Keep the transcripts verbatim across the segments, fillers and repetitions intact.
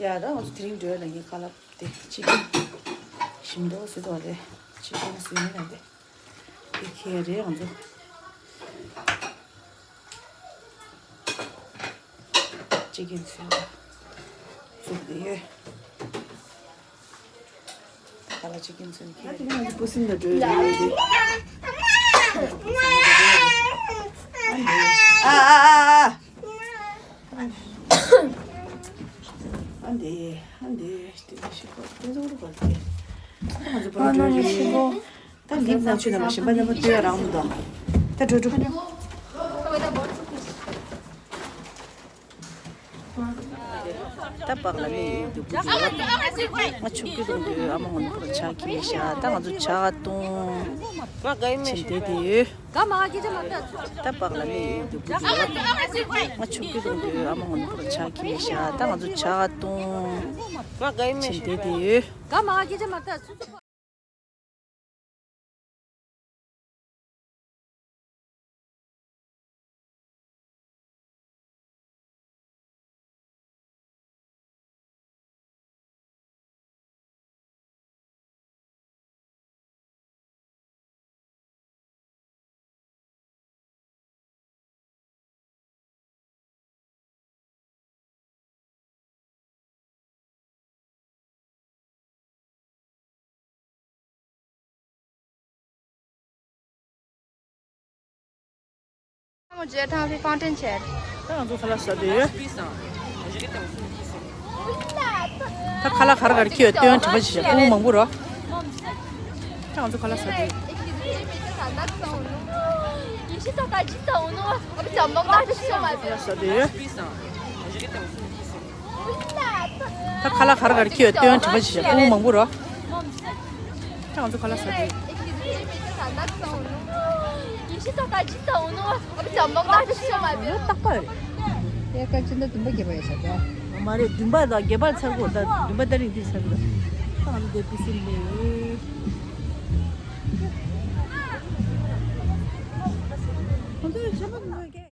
ཡ་ད་ང་ཚོ་དེ་རིང་འགྲོ་ཡ་ལ་ངའི་ཁ་ལག་དེ་ཅི་ཀན་ཞིམ་མདོག་བཟོས་འདུག་རེད། ཅི་ཀན་བཟོས་ནི་ལ་དེ་དེ་ཁྱེར་རེད། ང་ཚོ་ཅི་ཀན་བཟོས་ལ་བཙུགས་བསྡད་ཡོད། ད་ལ་ཅི་ཀན་བཟོས་ནི་ཁྱེར་རེད། ང་ཚོ་པུ་སིན་ལ་འགྲོ་ཡ་རེད། ཨ་ཨ་ཨ་ཨ། ཨ་འདི་ཨ་འདི་ཏི་ཤི་ཁོ་ཏི་ཟོ་རུ་བར་ཏི། ཨ་ང་ཚོ་བར་འགྲོ་རེད། ད་ལིབ་ན་ཆུ་ན་མ་ཤེས་པ་ན་མ་ཏུ་ཡ་རང་མི་འདུག་ད་འགྲོ་འགྲོ། ད་པགས་ལ་ནི་ཡོད་འདུག་པུ་ཏི་ཡོད། ང་ཆུ་ཀི་རུང་འདུག་ཨ་མ་ངོ་ནི་ཁོ་ཆ་ཁི་མི་ཤ་ད་ང་ཚོ་ཇ་བཏུང་། ཆེན་དེ་དེ་ཡོད། ད་པགས་ལ་ནི་ཡོད་འདུག་པུ་ཏི་ཡོད། ང་ཆུ་ཀི་རུང་འདུག་ཨ་མ་ངོ་ནི་ཁོ་ཆ་ཁི་མི་ཤ་ད་ང་ཚོ་ཇ་བཏུང་། ཆེན་དེ་དེ་ཡོད། ད་ང་ཚོ་ཁ་ལག་ཟ་དུས། ད་ཁ་ལག་ག་རེ་ག་རེ་ཁྱེར་ཡོད་སྟོན་དྲི་མ་ཅིག་བྱས། ཀོང་མང་པོ་རོ། ད་ང་ཚོ་ཁ་ལག་ཟ་དུས། ཁ་ལག་ཟ་དུས། ད་ཁ་ལག་ག་རེ་ག་རེ་ཁྱེར་ཡོད་སྟོན་དྲི་མ་ཅིག་བྱས། ཀོང་མང་པོ་རོ། ད་ང་ཚོ་ཁ་ལག་ཟ་དུས། ལོ་རྟག་པར་རེད། དེ་ཀ་ཅི་འདྲ་བདུན་པ་བརྒྱད་པ་ཡོད་ས་དོ། མ་རེད། བདུན་པ་དང་བརྒྱད་པ་ཚར་གོ་ད་བདུན་པ་ད་རིང་འདི་ཚར་གོ་ད་ང་ཚོ་དེ་པི་སི་ལེ། ཁོ་ཚོ་ཆ་པ་ངོས་ཀྱི།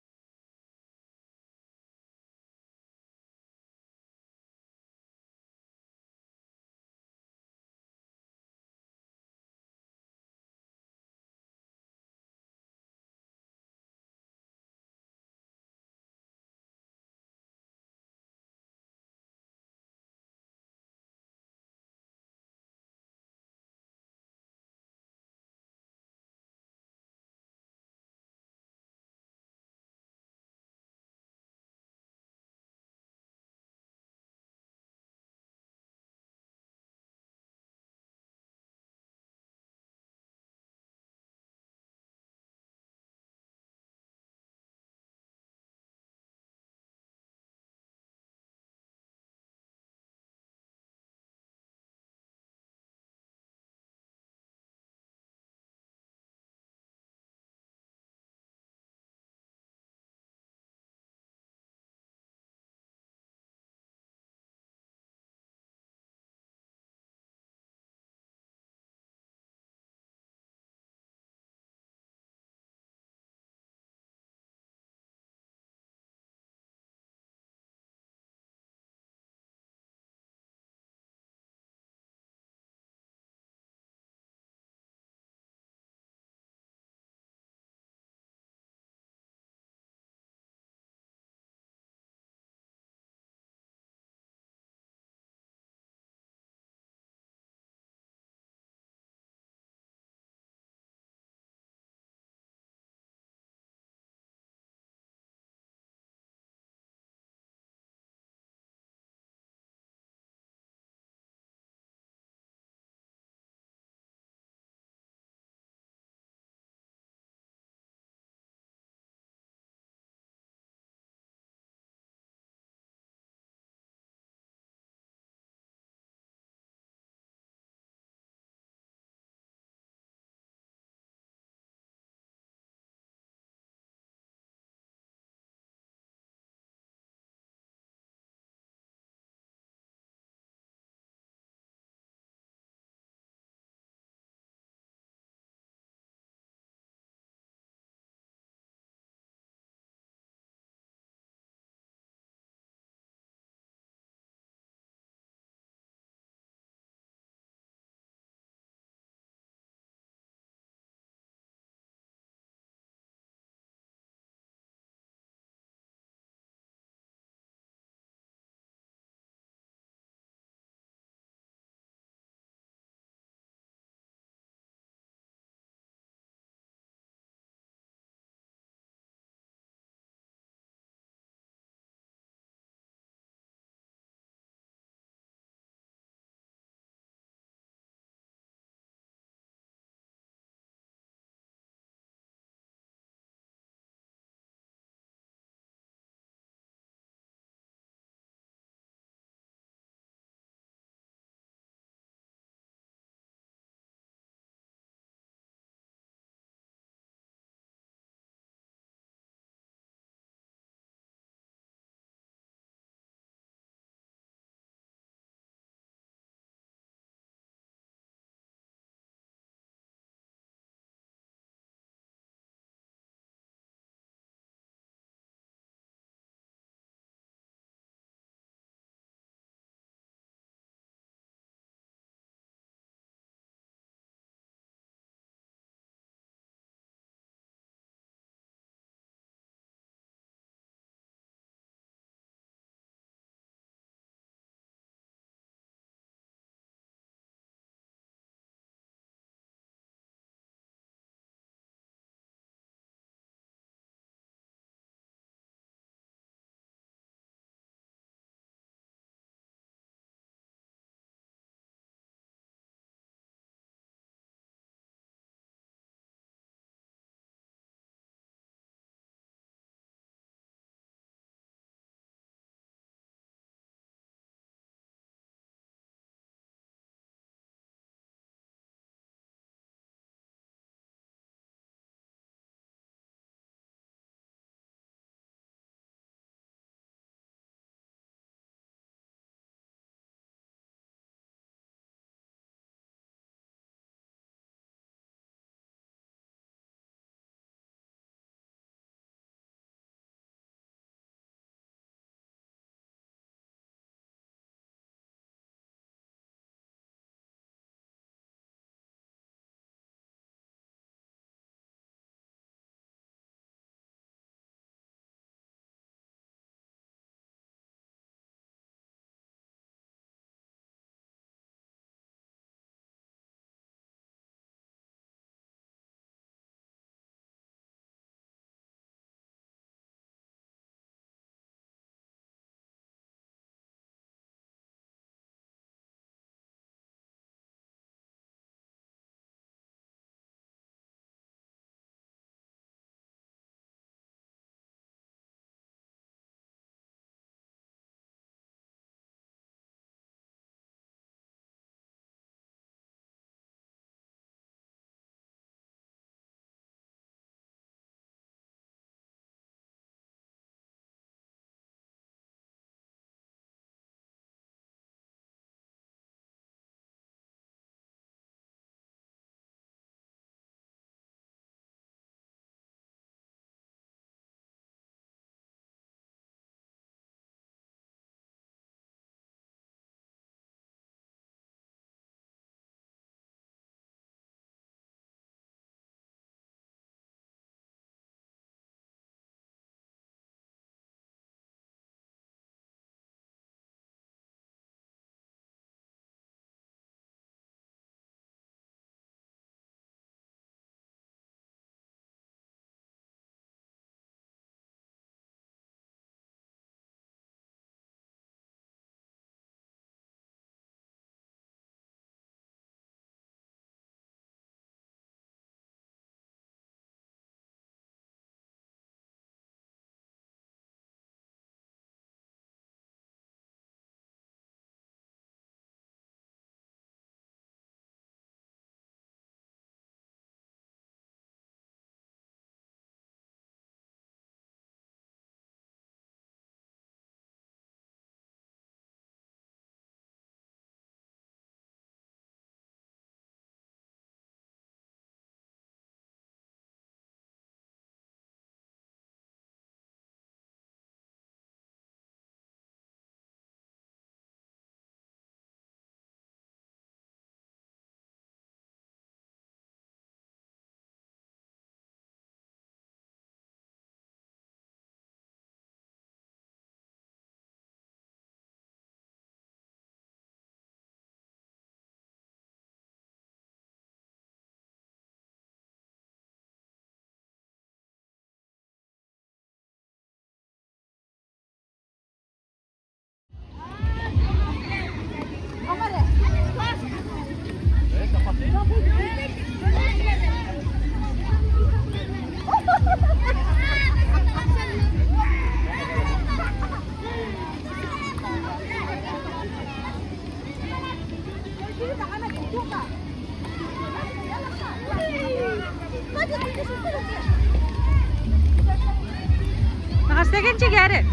ཅི་ག་རེད།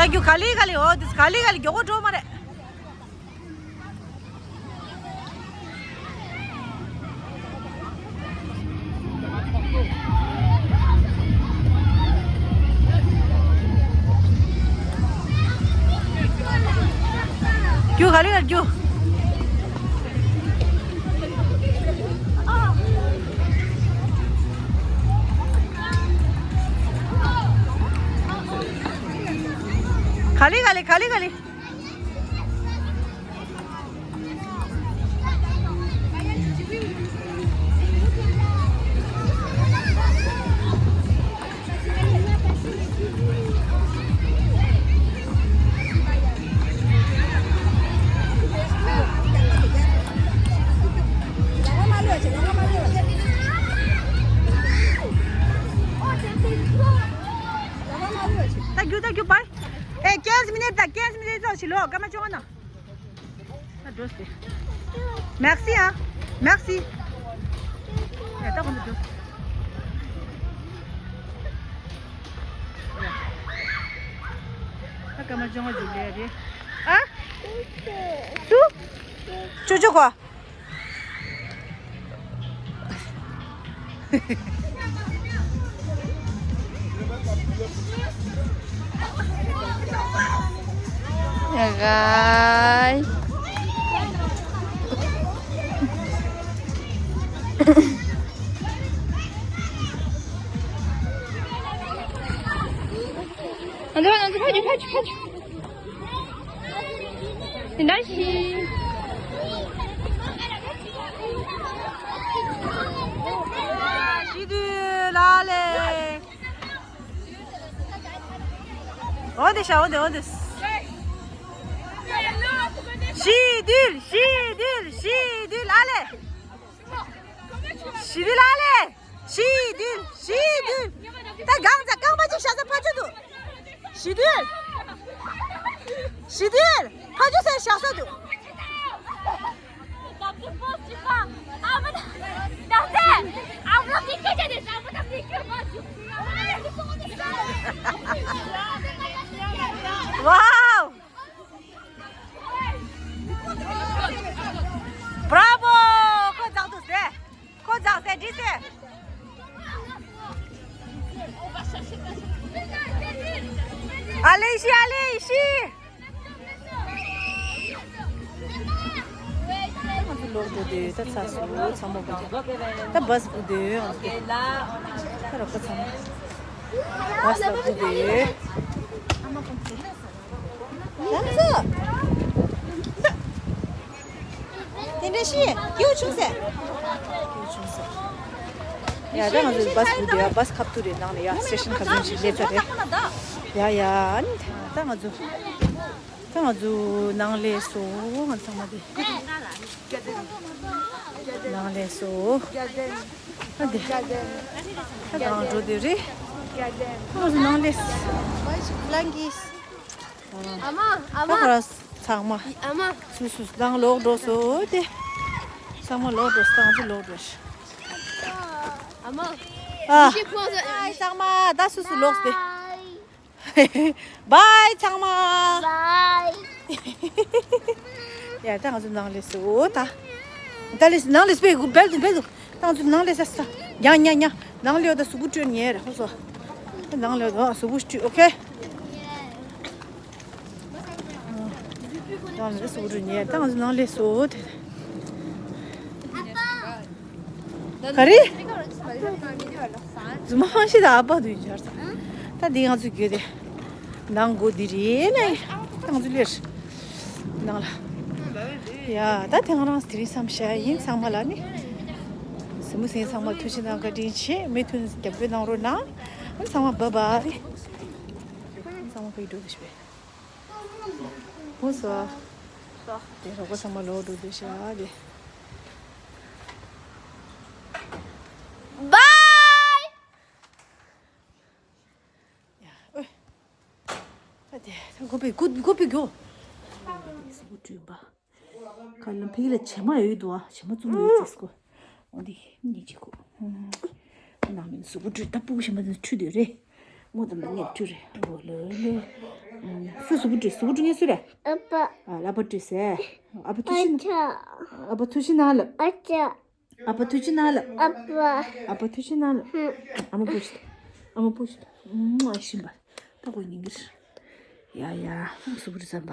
ད་རྒྱུ་ག་ལེ་ག་ལེ། འོ་དེ་ག་ལེ་ག་ལེ། མགྱོགས་པོ་འགྲོ་མ་རེད། རྒྱུ་ག་ལེ་ག་ལེ་རྒྱུ། ག་ལེ་ག་ལེ་ག་ལེ་ག་ལེ། ད་རྒྱུ་ད་རྒྱུ་བར། ཨེ་ཀིན་ཛི་མི་ནིཊ་ད། ཀིན་ཛི་མི་ནིཊ་ཙམ་ཞིག་ལོ། སྐར་མ་བཅོ་ལྔ་ན། ཨ་འགྲོ་སྟེ། མེར་སི་ཨ། མེར་སི། ཡ་ད་ཁོང་ཚོ་འགྲོ། ཨ་སྐར་མ་བཅོ་ལྔ་འཇུག་ལེ་རེད། ཨ། སུ། ཅོ་ཅོ་གོ། ཡ་གའི། ཨ་འདི་ང་ཚོ་ཕ་ཆུ་ཕ་ཆུ་ཕ་ཆུ། དེ་འདྲ་ཞིག་ཞི་དུལ་ལགས་ལས། འོ་དེ་ཤ་འོ་དེ་འོ་དེ། ཞི་དུལ་ཞི་དུལ་ཞི་དུལ་ལགས་ལས། ཞི་དུལ་ལགས་ལས། ཞི་དུལ། ཞི་དུལ། ད་གང་ཚ་རྐང་པ་གཅིག་བཞག་ས་ཕར་ཕྱོགས་འདུག་ཞི་དུལ། ཞི་དུལ། ཕར་ཕྱོགས་སར་བཞག་ས་འདུག་ཝའོ། བྷ་ར་བྷོ། ཁོ་འཛག་འདུག་ཟེར། ཁོ་འཛག་ཟེར་འདི་ཟེར། ཨ་ལེ་ཤི། ཨ་ལེ་ཤི། ང་ཚོ་ལོག་འགྲོ་དུས་ད་ཚ་སུ་ཚ་མོ་གི་ད་བྷ་སི་སྒུག་དུས་ང་ཚོ་ད་རོགས་པ་ཚང་མ་བྷ་སི་ལ་སྒུག་དུས། ང་ཚོ། དེ་འདྲ་ཤི། སྐྱིད་པོ་བྱུང་ཟེར། སྐྱིད་པོ་བྱུང་ཟེར། ཡ་ད་ང་ཚོ་བྷ་སི་སྒུག་དུས་ཡ་བྷ་སི་ཁ་ཐུག་རེད། ནང་ལ་ཡ་སི་ཊེ་ཤན་ཁ་ཚུན་ཞིག་སླེབས་ཚར་རེད། ཡ་ཡ་ཨ་ནི་ད་ང་ཚོ། ད་ང་ཚོ་ནང་ལས་སོ། ང་ཚང་མ་དེ་ནང་ལས་སོ། ཨ་དེ་ཨ་གང་འགྲོ་དེ་རེད། ང་ཚོ་ནང་ལས་ལང་གིས། ཨ་མ། ཨ་མ། ད་ཁོ་ར་ཚང་མ་ཨ་མ། སུ་སུ་ནང་ལོག་འགྲོ་སོ་དེ། ཚང་མ་ལོག་འགྲོ། ཚང་མ་ལོག་འགྲོ། ཨ་མ། ཨ། ཤི་ཕོ་ཟ། ཨ། ཚང་མ་ད་སུ་སུ་ལོག་སྟེ། བའི་ཚང་མ། བའི། ཡ་ད་ང་ཚོ་ནང་ལས་སུ་ད། ད་ལས་ནང་ལས་སུ་བེ་བེལ་དུ་བེལ་དུ། ད་ང་ཚོ་ནང་ལས་ས་ས། ཉ་ཉ་ཉ། ནང་ལས་ད་གཟུགས་པོ་བཀྲུས་ཉེ་རེད་ཧོ་སོ། ནང་ལས་ད་གཟུགས་པོ་བཀྲུས། ཨོ་ཁེ། ནང་ལས་སུ་རུ་ཉེ། ད་ང་ཚོ་ནང་ལས་སུ་དེ། ག་རེ། རྫུན་མ་ཧང་ཤི་ད་ཨ་པ་དུ་འབྱར་ད། ད་འདི་ང་ཚོ་གྱོད་དེ། ནང་སྒོ་འདི་རེད་ན། ད་ང་ཚོ་ལས། ནང་ལ། ཡ་ད་དེ་ང་རང་དེ་རིང་བསམ་ཤ་ཡིན་ཚང་མ་ལ་ནི། སེམས་མུ་སེམས་ཚང་མ་ཐུགས་རྗེ་གནང་། བཀའ་དྲིན་ཆེ། མི་མཐུན་རྒྱབ་སྐྱོར་གནང་རོགས་གནང་། ཚང་མ་བཱའི་བཱའི། ཚང་མ་ཕ་གི་འགྲོ་དེ་ཤི་བས། ཧུ་སོ། དེ་རོགས་པ་ཚང་མ་ལོག་འགྲོ་དུས་ཤག་དེ། བཱའི། ཡ་ཨོ། ད་དེ་ད་གོ་པི་གོ་གོ་པི་གོ། སུ་གུ་བྲུས་པ། ཁ་ལ་ཕི་ལ་བྱེ་མ་ཡོད་དོ། ཨ། བྱེ་མ་བཙུམ་ཡོད་ཙེ་སྐོ། འོ་འདི་ཉིད་ཅིག་གོ། ནང་མིན་གཟུགས་པོ་བཀྲུས་ད་སྤུ་གུ་ཞིམ་པ་འདི་བཀྲུས་འདོད་རེད། མོ་དང་མ་ངས་བཀྲུས་རེད། འོ་ལོ་ལོ། སུ་གཟུགས་པོ་བཀྲུས། གཟུགས་པོ་བཀྲུས་ངས་སུ་རེད། ཨ་ཕ། ཨ་ལ་ཕ་བཀྲུས་སེ། ཨ་ཕ་ཐུགས་ཤི། ཨ་ཕ་ཐུགས་ཤི་ན་ལ། ཨ་ཕ་ཐུགས་ཤི་ན་ལ། ཨ་ཕ། ཨ་ཕ་ཐུགས་ཤི་ན་ལ། ཨ་མ་པོ་ཤི། ཨ་མ་པོ་ཤི། ཨ་ཞིམ་པ། ད་གོ་ཉིན་གིར། ཡ་ཡ། གཟུགས་པོ་བཀྲུས་ཙམ་པ།